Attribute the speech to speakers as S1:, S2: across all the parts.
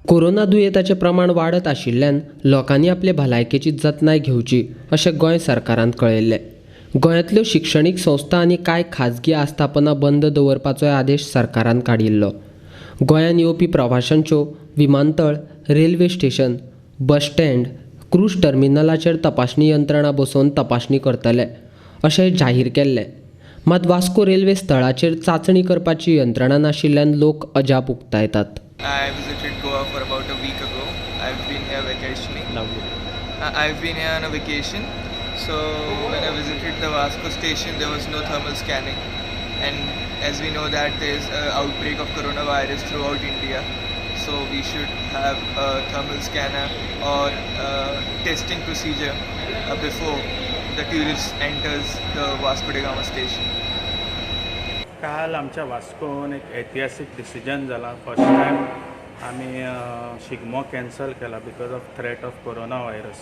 S1: Corona दुयेंताचें प्रमाण वाडत आशिल्ल्यान लोकांनी आपले भलायकेची जतनाय घेवची अशें गोंय सरकारान कळयल्लें. गोंयांतल्यो शिक्षणीक संस्था आनी कांय खाजगी आस्थापनां बंद दवरपाचोय आदेश सरकारान काडिल्लो. गोंयांत येवपी प्रवाशांच्यो विमानतळ, railway station, bus stand, cruise टर्मिनलाचेर तपासणी यंत्रणा बसोवन तपासणी करतले अशें जाहीर केल्लें. मात वास्को रेल्वे स्थळाचेर चांचणी करपाची यंत्रणा नाशिल्ल्यान लोक अजाप उक्तायतात.
S2: I visited Goa for about a week ago. I've been here vacationing. I've been here on a vacation. So when I visited the Vasco station, there was no thermal scanning, and as we know that there is an outbreak of coronavirus throughout India, so we should have a thermal scanner or a testing procedure before the tourist enters the Vasco da Gama station.
S3: काल आमच्या वास्कोन एक ऐतिहासीक decision जाला. First time आमी Shigmo cancel केला because of threat of corona virus.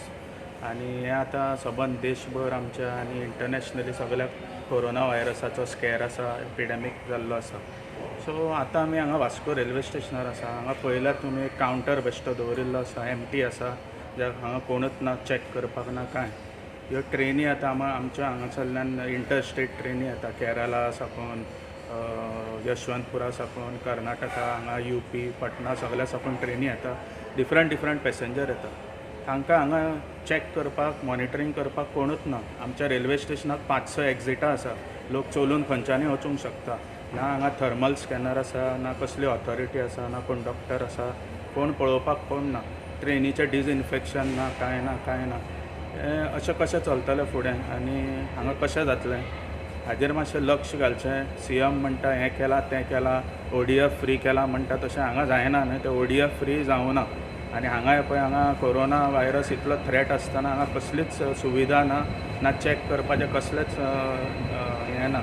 S3: आनी हें आतां सबंद देशभर आमच्या आनी इंटरनॅशनली सगळ्याक कोरोना व्हायरसाचो स्कॅर आसा, एपिडेमीक जाल्लो आसा. सो आतां आमी हांगा वास्को रेल्वे स्टेशनार आसा. हांगा पळयल्यार तुमी एक कावंटर बेश्टो दवरिल्लो आसा, एमटी आसा, ज्या हांगा कोणूच ना चॅक करपाक ना कांय. ह्यो ट्रेनी आतां आमच्या हांगासरल्यान इंटर स्टेट ट्रेनी येता, केरला साकून, यशवंतपुरा साकून, कर्नाटका, हांगा यूपी, पटना सगळ्या साकून ट्रेनी येता. डिफरंट डिफरंट पॅसेंजर येता. तांकां हांगा चॅक करपाक, मॉनिटरींग करपाक कोणूच ना. आमच्या रेल्वे स्टेशनाक 5-6 एक्झिटां आसा. लोक चलून खंयच्यानूय वचूंक शकता. ना हांगा थर्मल स्कॅनर आसा, ना कसली ऑथॉरिटी आसा, ना कोण डॉक्टर आसा, कोण पळोवपाक कोण ना. ट्रेनीचें डिसइन्फेक्शन ना, कांय ना, कांय ना. हें अशें कशें चलतलें फुडें आनी हांगा कशें जातलें हाजेर मातशें लक्ष घालचें. सी एम म्हणटा हें केलां तें केलां, ओडीएफ फ्री केलां म्हणटा, तशें हांगा जायना न्हय. तें ओडीएफ फ्री जावना. आनी हांगा पळय हांगा कोरोना व्हायरस इतलो थ्रेट आसतना हांगा कसलीच सुविधा ना, ना चॅक करपाचें कसलेंच हें ना,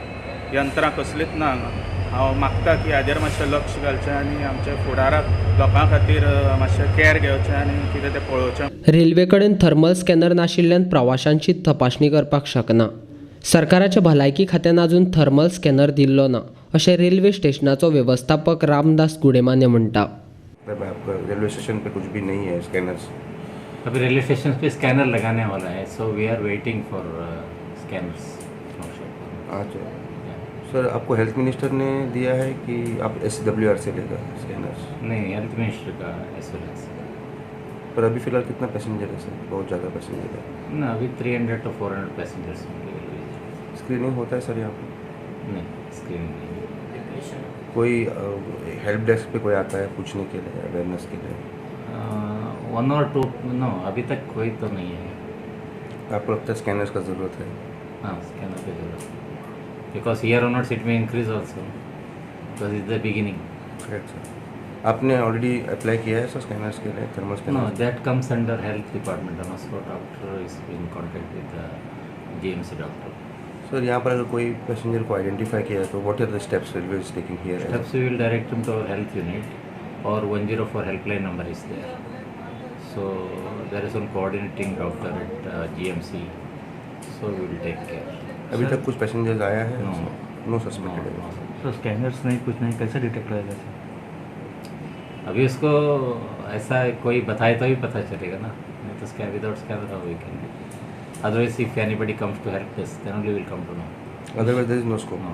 S3: यंत्रां कसलीच ना हांगा. हांव मागता की हाजेर मातशें लक्ष घालचें आनी आमच्या फुडाराक लोकां खातीर मातशें कॅर घेवचें आनी कितें तें पळोवचें.
S1: रेल्वे कडेन थर्मल स्कॅनर नाशिल्ल्यान प्रवाशांची तपासणी करपाक शकना. सरकाराच्या भलायकी खात्यान अजून थर्मल स्कॅनर दिल्लो ना अशें रेल्वे स्टेशनाचो वेवस्थापक रामदास गुडेमाने म्हणटा.
S4: आपका रेलवे स्टेशन पे कुछ भी नहीं है स्कैनर्स?
S5: अभी रेलवे स्टेशन पे स्कैनर लगाने वाला है, so we are waiting for scanners.
S4: अच्छा सर, आपको हेल्थ मिनिस्टर ने दिया है कि आप SWR से लेगा स्कैनर्स?
S5: नहीं, हेल्थ मिनिस्टर का एश्योरेंस.
S4: पर अभी फ़िलहाल कितना पैसेंजर है सर? बहुत ज़्यादा पैसेंजर है
S5: ना अभी, 300 to 400 passengers होंगे.
S4: स्क्रीनिंग होता है सर यहाँ पे?
S5: नहीं, स्क्रीनिंग नहीं.
S4: कोई हेल्प डेस्क पे कोई आता है पूछने के लिए, अवेयरनेस के लिए?
S5: 1 or 2 no, अभी तक कोई तो नहीं है.
S4: आपको लगता है स्कैनर्स का ज़रूरत है?
S5: हाँ, स्कैनर की ज़रूरत है, because here onwards it may increase also, because it's the beginning.
S4: Correct sir. आपने ऑलरेडी अप्लाई किया है सर स्कैनर्स के लिए, thermal scanner?
S5: No, that comes under health department. Also doctor is in contact with the GMC doctor.
S4: Sir यहाँ पर अगर कोई passenger को identify किया है तो what are the steps railway is taking here?
S5: Steps, we will direct him to our health unit Aur 104 helpline number is there. So there is one coordinating doctor at GMC, so we will take care.
S4: अभी तक कुछ passengers आया है? No suspected.
S6: Sir scanners नहीं, कुछ नहीं, कैसे detect रहेगा sir?
S5: अभी उसको ऐसा कोई बताए तो ही पता चलेगा ना, नहीं तो scan without scanner we can. Otherwise if anybody comes to help us then only will come to know.
S4: Otherwise there is no scope.
S5: No.